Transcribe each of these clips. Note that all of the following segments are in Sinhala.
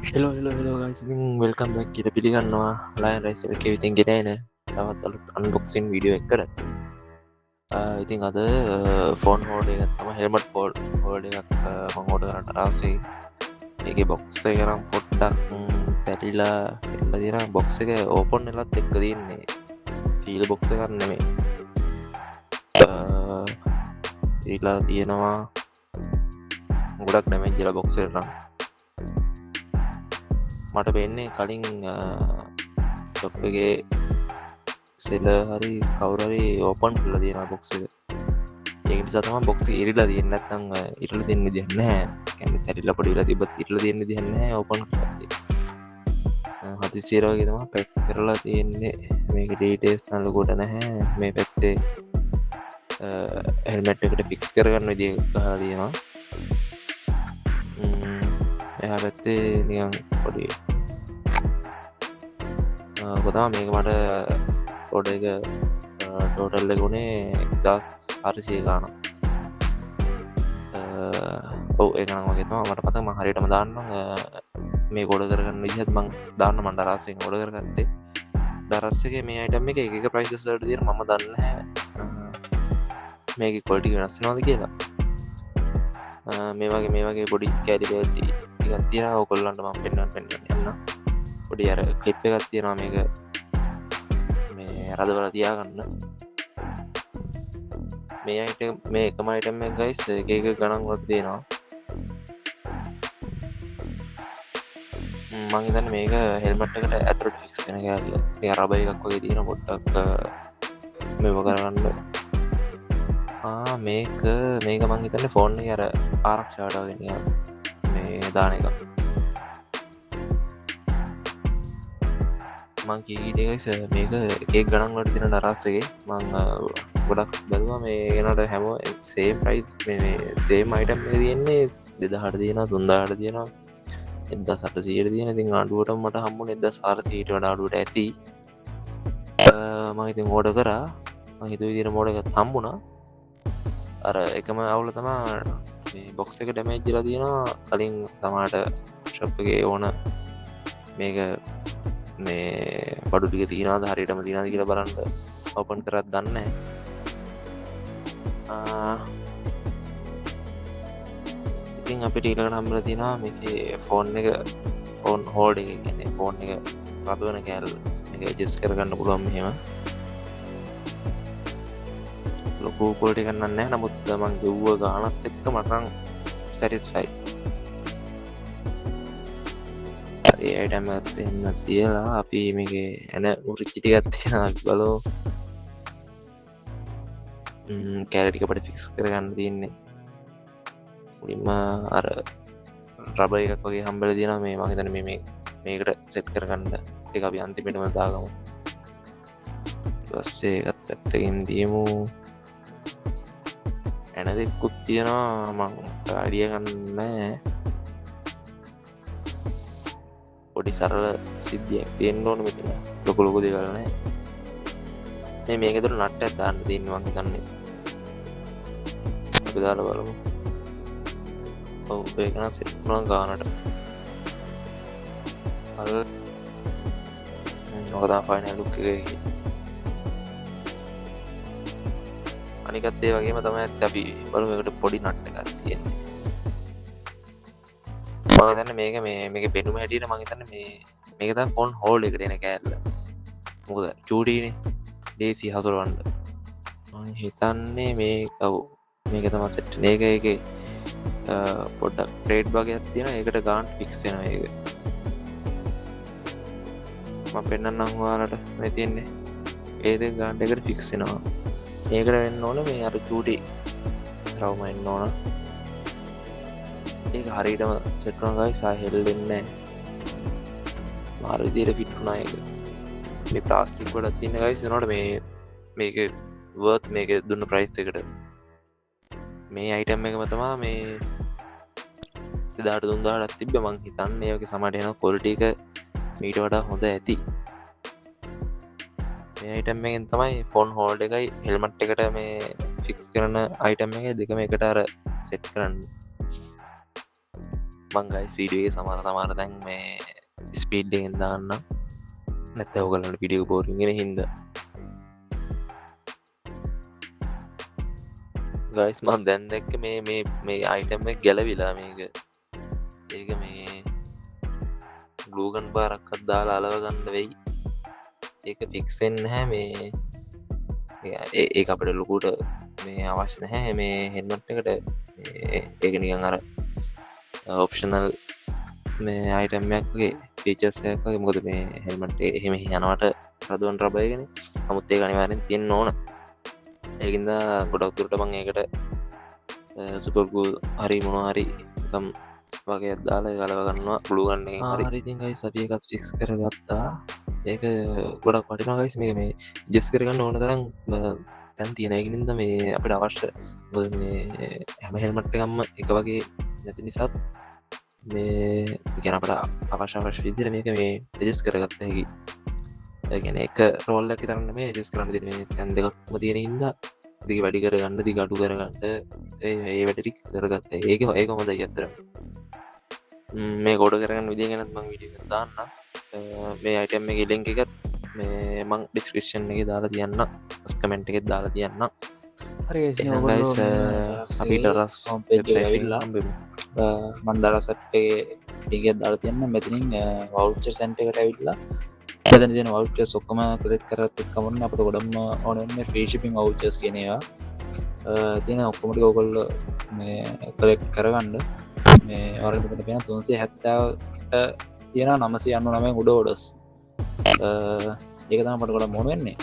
හෙලෝ හෙලෝ හෙලෝ ගයිස්, ඉතින් welcome back කියලා පිළිගන්නවා ලයන් රයිස් එකේ ඉතින් ගෙන එන තවත් අලුත් අන්බොක්සින් වීඩියෝ එකකට. ඉතින් අද ෆෝන් හෝල්ඩර් එකක් තමයි, හෙල්මට් හෝල්ඩර් එකක් මං ඕඩර් කරන්න ආසේ. ඒකේ බොක්ස් එක නම් පොඩ්ඩක් තැටිලා එල්ලලා තියෙනවා. බොක්ස් එක ඕපන් වෙලත් එක්ක තියෙන්නේ, සීල් බොක්ස් එකක් නෙමෙයි. ඊළා තියෙනවා ගොඩක් ඩැමේජ් වෙලා බොක්ස් එකට නම්. මට පේන්නේ කලින් ෂොප් එකේ සෙලර් හරි කවුරු හරි ඕපන් කරලා තියෙනවා බොක්ස් එක. ඒක නිසා තමයි බොක්ස් එක ඉරිලා තියෙන්නේ. නැත්නම් ඉරලා දෙන්න විදියක් නැහැ. ඒ කියන්නේ තැටිලා පොඩි වෙලා තිබ්බත් ඉරලා දෙන්න විදියක් නැහැ ඕපන් කරලා තියෙන්නේ. හදිසියට වගේ තමයි පැක් කරලා තියෙන්නේ. මේක ඩීටේල්ස් නම් ලොකුවට නැහැ. මේ පැත්තේ හෙල්මට් එකට ෆික්ස් කරගන්න විදිය ගහලා තියෙනවා. එහා පැත්තේ නිකන් පොඩි ඔක තමයි. මේක මට ඕඩර් එක ටෝටල් එක උනේ 1400 ගාණක්. ඔව්, ඒ ගණන් වගේ තමයි මට මතක. මං හරියටම දාන්නම්. මේක ඕඩර් කරගන්න විදිහත් මං දාන්න. මං ඩරස් එකෙන් ඕඩර් කරගත්තේ. ඩරස් එකේ මේ අයිටම් එක එක එක ප්‍රයිසස් වලට තියෙන. මම දන්නේ නැහැ මේකේ ක්වොලිටි වෙනස් වෙනවද කියලා. මේ වගේ පොඩි කෑලි බෑලි ටිකක් තියෙනවා. ඔයගොල්ලන්ට මං පෙන්වන්න යන්න. පොඩි අර ක්ලිප් එකක් තියෙනවා මේක මේ රදවලා තියාගන්න. මේ අයිටම්, මේ එකම අයිටම් එක ගයිස් එක එක ගණන් වලට තියෙනවා. මං හිතන්නේ මේක හෙල්මට් එකට ඇතුළට ෆික්ස් වෙන කෑල්ල. නිකන් රබර් එකක් වගේ තියෙන පොඩ්ඩක් මේව කරගන්න. මේක මං හිතන්නේ ෆෝන් එකේ අර ආරක්ෂාවට වගේ නිකන් මේ දාන එකක්. මං කී හිටියේ ගයිස්, මේක එක එක ගණන් වලට තියෙන ඩරස් එකේ මං ගොඩක් බැලුවා. මේ කෙනාට හැම සේම් ප්‍රයිස්, මේ සේම් අයිටම් එක තියෙන්නේ 2000ට තියෙනවා, 3000ට තියෙනවා, 1800ට තියෙනවා. ඉතින් අඩුවටම මට හම්බුනේ 1400ට වඩා අඩුවට ඇති. මං ඉතින් ඕඩර් කරා. මං හිතුව විදිහටම ඕඩර් එකත් හම්බුණා. අර එකම අවුල තමා මේ බොක්ස් එක ඩැමේජ් වෙලා තියෙනවා. කලින් සමහරට ෂොප් එකේ ඕන මේක මේ බඩු ටික තියනවාද හරියටම තියනවාද කියලා බලන්න ඕපන් කරත් දන්නේ නැහැ. ඉතින් අපිට ඊළඟට හම්බෙලා තියෙනවා මේකේ ෆෝන් එක, ෆෝන් හෝල්ඩ් එක, කියන්නේ ෆෝන් එක රදවන කෑල්ල. මේක ඇඩ්ජස්ට් කරගන්න පුළුවන් මෙහෙම. ලොකු ක්වොලිටි එකක් නම් නැහැ. නමුත් මං ගෙව්ව ගාණත් එක්ක මට නම් සැටිස්ෆයි. හරි, අයිටම් එකත් එහෙම තියලා අපි මේකේ එන මුරිච්චි ටිකක් තියෙනවා, අපි බලමු. කෑලි ටික අපිට ෆික්ස් කරගන්න තියෙන්නේ. මුලින්ම අර රබර් එකක් වගේ හම්බෙලා තියෙනවා. මේ මං හිතන්නේ මේ මේකට සෙට් කරගන්න. ඒක අපි අන්තිමටම දාගමු. ඊට පස්සේ ඒකත් පැත්තකින් දීමු. එන දෙකුත් තියෙනවා, මං අයිඩියා ගන්න නෑ. පොඩි සරල සිද්ධියක් තියෙන්න ඕන මෙතන. ලොකු ලොකු දේවල් නෑ. මේක ඇතුළේ නට් එකක් දාන්න තියෙන්නේ මං හිතන්නේ. අපි දාලා බලමු. ඔව්, ඒක නම් සෙට් වුණා ගානට. අර ඔක තමයි ෆයිනල් ලුක් එක. අනිකත් ඒ වගේම තමයි ඇත්ත. අපි බලමු මේකට පොඩි නට් එකක් තියෙන්නේ. මං හිතන්නේ මේක මේකේ පෙනුම හැටියට මං හිතන්නේ මේක තමයි ෆෝන් හෝල්ඩ් එකට එන කෑල්ල. මොකද චූටිනේ දේසි හසුරවන්න. මං හිතන්නේ මේ ඔව් මේක තමයි සෙට් වෙන්නේ. ඒකේ පොඩ්ඩක් ට්‍රේඩ් වගේක් තියෙනවා. ඒකට ගානට ෆික්ස් වෙනවා ඒක. මං පෙන්නන්නම් ඔයාලට මේ තියෙන්නේ. ඒ දෙක ගානට එකට ෆික්ස් වෙනවා. මේකට වෙන්න ඕන මේ අර චූටි රවුම එන්න ඕන. ඒක හරියටම සෙට් වුණා ගයිස්. ආයෙ හෙල්ලෙන්නේ නැහැ. මාර විදියට ෆිට් වුණා ඒක. මේ ප්ලාස්ටික් ගොඩක් තියෙන ගයිස්. එනකොට මේක වර්ත් මේක දුන්න ප්‍රයිස් එකට. මේ අයිටම් එකම තමා මේ දෙදාට තුන්දාටත් තිබ්බ. මං හිතන්නේ ඒ වගේ සමහරට එනවා ක්වොලිටි එක මීට වඩා හොඳ ඇති. මේ අයිටම් එකෙන් තමයි ෆෝන් හෝල්ඩ් එකයි හෙල්මට් එකට මේ ෆික්ස් කරන අයිටම් එකයි දෙකම එකට අර සෙට් කරන්නේ. මං ගයිස් වීඩියෝ එකේ සමහර සමහර තැන් මේ ස්පීඩ් එකෙන් දාන්න, නැත්නම් ඔයගොල්ලන්ට වීඩියෝ එක බෝරින් වෙන හින්දා. ගයිස් මං දැන් දැක්ක මේ මේ මේ අයිටම් එක ගැලවිලා මේක. ඒක මේ ග්ලූ ගන් පාරක්වත් දාලා අලව ගන්න වෙයි. ඒක ෆික්ස් වෙන්නේ නැහැ මේ. ඒක අපිට ලොකුට මේ අවශ්‍ය නැහැ මේ හෙල්මට් එකට. මේ ඒක නිකන් අර ඔප්ෂනල් මේ අයිටම් එකක් වගේ ෆීචර්ස් එකක් වගේ. මොකද මේ හෙල්මට් එක එහෙම යනවට රදුවන් රබර් එකනේ. නමුත් ඒක අනිවාර්යෙන් තියෙන්න ඕන. ඒකින්ද ගොඩක් දුරට මං ඒකට සුපර් ග්ලූ හරි මොනවා හරි නිකම් වගේක් දාලා ඒක අලව ගන්නවා ග්ලූ ගන් එකෙන් හරි. හරි ඉතින් ගයිස් අපි ඒකත් ෆික්ස් කරගත්තා. ඒක ගොඩක් වටිනවා ගයිස්. මේක මේ ඇඩ්ජස්ට් කරගන්න ඕන තරම් තැන් තියෙන. ඒක හින්දා මේ අපිට අවශ්‍ය මොකද මේ හැම හෙල්මට් එකක්ම එක වගේ නැති නිසාත් මේ ඒ කියන්නේ අපිට අවශ්‍ය අවශ්‍ය විදිහට මේක මේ ඇඩ්ජස්ට් කරගත්ත හැකි. ඒ කියන්නේ එක රෝල් එකක් විතර නෙමෙයි ඇඩ්ජස්ට් කරන්න තියෙන්නේ. මේ තැන් දෙකක්ම තියෙන හින්දා දිග වැඩි කරගන්න, දිග අඩු කරගන්න, ඒ වැඩ ටික කරගත්තා. ඒක හොඳයි ඇත්තටම. මේක ඕඩර් කරගන්න විදිය ගැනත් මං වීඩියෝ එකක් දාන්නම්. මේ අයිටම් එකේ ලින්ක් එකත් මේ මං ඩිස්ක්‍රිප්ෂන් එකේ දාලා තියන්නම්. ෆස්ට් කමෙන්ට් එකෙත් දාලා තියන්නම්. හරි guys, ඉතින් එහෙනම් ඔයගොල්ලෝ guys, මේ අපි දරස් දරස් හෝම් පේජ් එකට වෙබ්සයිට් එකෙන් ඇවිල්ලා, හම්බෙමු. මං දරස් ඇප් එකේ ලින්ක් එකක් දාලා තියන්නම්. මෙතනින් වවුචර් සෙන්ටර් එකට ඇවිල්ලා මෙතන තියෙන වවුචර්ස් ඔක්කොම කලෙක්ට් කරගත්ත එක්කම ඔන්න අපිට ගොඩක්ම ඕන වෙන්නේ ෆ්‍රී ෂිපින් වවුචර්ස් කියන ඒවා. තියෙන ඔක්කොම ටික ඔයගොල්ලෝ මේ කලෙක්ට් කරගන්න. මේ ඔයාලට මෙතන පේන තුන්සිය හැත්තෑවට තියෙනවා නවසිය අනූනවයෙන් උඩ ඕඩර්ස්. ඒක තමයි අපිට ගොඩක්ම ඕන වෙන්නේ.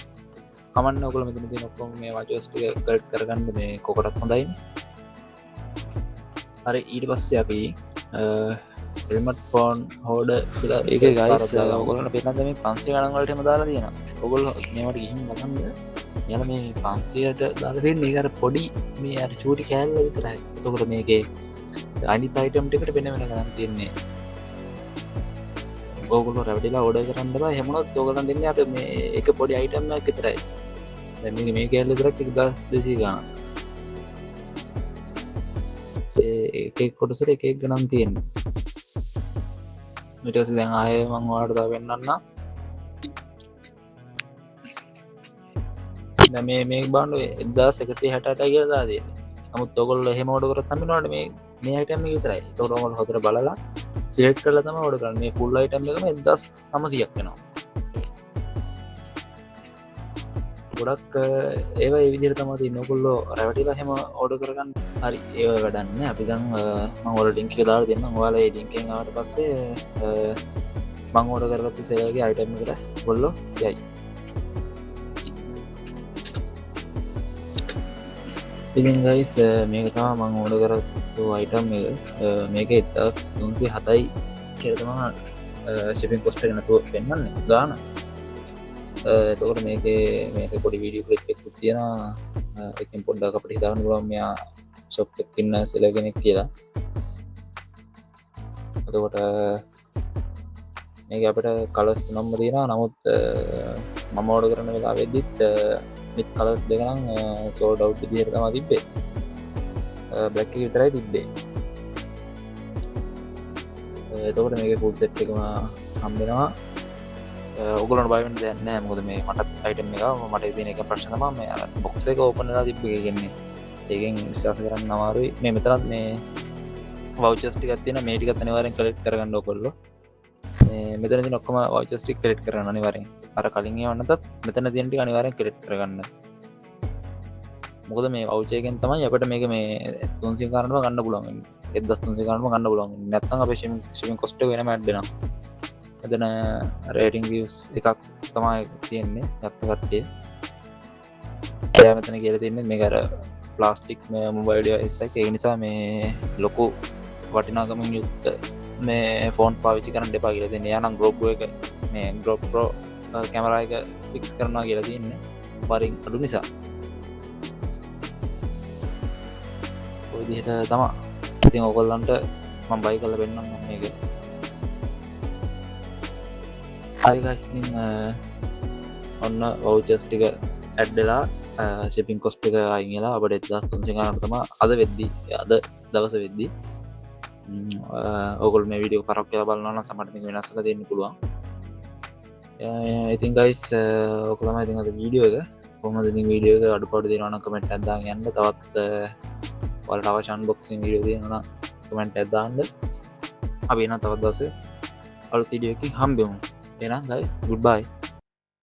කමන්න ඔයගොල්ලෝ මෙතන තියෙන ඔක්කොම මේ වවුචර්ස් ටික කලෙක්ට් කරගන්න මේ කොකටත් හොඳයිනේ. හරි ඊට පස්සේ අපි හෙල්මට් ෆෝන් හෝල්ඩර් කියලා ඒක සර්ච් ගයිස්, පාරක් දාගමු. ඔයගොල්ලන්ට පේනවා දැන් මේ 500 ගණන් වලට එහෙම දාලා තියෙනවා. ඔයගොල්ලෝ මේවට ගිහින් බලන්න. යාලා මේ 500ට දාලා තියෙන්නේ ඒක අර පොඩි මේ අර චූටි කෑල්ල විතරයි. එතකොට මේකේ අනිත් අයිටම් ටිකට වෙන වෙන ගණන් තියෙන්නේ. ඔයගොල්ලෝ රැවටිලා ඕඩර් කරන්න බෑ. එහෙම වුණොත් ඔයගොල්ලන් දෙන්නේ අර මේ එක පොඩි අයිටම් එකක් විතරයි. දැන් මේ කෑල්ල විතරක් 1200 ගණන්. ඒ එක එක කොටසට එක එක ගණන් තියෙන්නේ. ඊට පස්සේ දැන් ආයෙ මං ඔයාලට තව පෙන්නන්නම්. දැන් මේ බලන්න ඔය එක්දාස් එකසිය හැට අටයි කියලා දාලා තියෙන්නේ. නමුත් ඔයගොල්ලෝ එහෙම ඕඩර් කරොත් හම්බ වෙනවනේ මේ අයිටම් එක විතරයි. ඒතකොට ඔයගොල්ලෝ හොඳට බලලා සිලෙක්ට් කරලා තමයි ඕඩර් කරන්නේ. මේ ෆුල් අයිටම් එකම එක්දාස් නවසියක් වෙනවා. ගොඩක් ඒවා ඒ විදිහට තමයි තියෙන්නේ. ඔයගොල්ලෝ රැවටිලා එහෙම ඕඩර් කරගන්න. හරි ඒව වැඩක් නෑ. අපි දැන් මං ඔයාලට ලින්ක් එක දාලා දෙන්නම්. ඔයාලා ඒ ලින්ක් එකෙන් ආවට පස්සේ මං ඕඩර් කරගත්ත සෙලර්ගේ අයිටම් එකට ඔයගොල්ලෝ යයි. ඉතින් ගයිස් මේක තමයි මං ඕඩර් කරගත්තු අයිටම් එක. මේක එක්දාස් තුන්සිය හතයි කියලා තමයි ෂිපින් කොස්ට් එක නැතුව පෙන්වන්නේ ගාන. එතකොට මේකේ පොඩි වීඩියෝ ක්ලිප් එකකුත් තියෙනවා. එකෙන් පොඩ්ඩක් අපිට හිතාගන්න පුළුවන් මෙයා ෂොප් එකක ඉන්න සෙලර් කෙනෙක් කියලා. එතකොට මේක අපිට කලර්ස් තුනක්ම තියෙනවා. නමුත් මම ඕඩර් කරන වෙලාවෙදිත් මිත් කලර්ස් දෙක නම් සෝල්ඩ් අවුට් විදිහට තමයි තිබ්බේ. බ්ලැක් එක විතරයි තිබ්බේ. එතකොට මේකේ ෆුල් සෙට් එකම හම්බ වෙනවා. ඔයගොල්ලන්ට බය වෙන්න දෙයක් නෑ. මොකද මේ මටත් අයිටම් එක ආවම මට තියෙන එක ප්‍රශ්න තමයි මේ අර බොක්ස් එක ඕපන් වෙලා තිබ්බ එක කියන්නේ. ඒකෙන් විශ්වාස කරන්න අමාරුයි. මේ මෙතනත් මේ වවුචර්ස් ටිකක් තියෙනවා. මේ ටිකත් අනිවාර්යෙන් කලෙක්ට් කරගන්න ඔයගොල්ලෝ. මේ මෙතන තියෙන ඔක්කොම වවුචර්ස් ටික කලෙක්ට් කරගන්න අනිවාර්යෙන්. අර කලින් ඒවා නැතත් මෙතන තියෙන ටික අනිවාර්යෙන් කලෙක්ට් කරගන්න. මොකද මේ වවුචර් එකෙන් තමයි අපිට මේක මේ තුන්සිය ගානටම ගන්න පුළුවන් වෙන්නේ. එක්දාස් තුන්සිය ගානටම ගන්න පුළුවන් වෙන්නේ. නැත්නම් අපේ shipping cost එක වෙනම ඇඩ් වෙනවා. මෙතන රේටිං රිව්ස් එකක් තමයි තියෙන්නේ ගත්ත කට්ටිය. එයා මෙතන කියලා තින්නේ මේක අර ප්ලාස්ටික් මේ මොබයිල් ඩිවයිස් එකක්. ඒ නිසා මේ ලොකු වටිනාකමින් යුක්ත මේ ෆෝන් පාවිච්චි කරන්න එපා කියලා තියෙන්නේ. එයා නම් GoPro එක මේ GoPro camera එක ෆික්ස් කරනවා කියලා තියෙන්නේ. වරින් අඩු නිසා. ඔය විදිහට තමයි. ඉතින් ඔයගොල්ලන්ට මම බයි කරලා පෙන්නන්නම් මේක. හරි ගයිස්, ඉතින් ඔන්න වවුචර්ස් ටික ඇඩ් වෙලා ෂිපින් කොස්ට් එක අයින් වෙලා අපිට එක්දාස් තුන්සිය ගානට තමයි අද වෙද්දි, අද දවස වෙද්දි ඔයගොල්ලෝ මේ වීඩියෝ පරක් කියලා බලනවා නම් සමහරට මේක වෙනස් වෙලා දෙන්න පුළුවන්. ඉතින් ගයිස්, ඔක තමයි ඉතින් අද වීඩියෝ එක. කොහොමද ඉතින් වීඩියෝ එක අඩුපාඩු දෙනවා නම් කමෙන්ට් එකක් දාන්න යන්න. තවත් ඔයාලට අවශ්‍ය අන්බොක්සිං වීඩියෝ තියෙනවා නම් කමෙන්ට් එකක් දාන්න. අපි එහෙනම් තවත් දවසක අලුත් වීඩියෝ එකකින් හම්බෙමු. එහෙනම් ගයිස්, ගුඩ් බයි.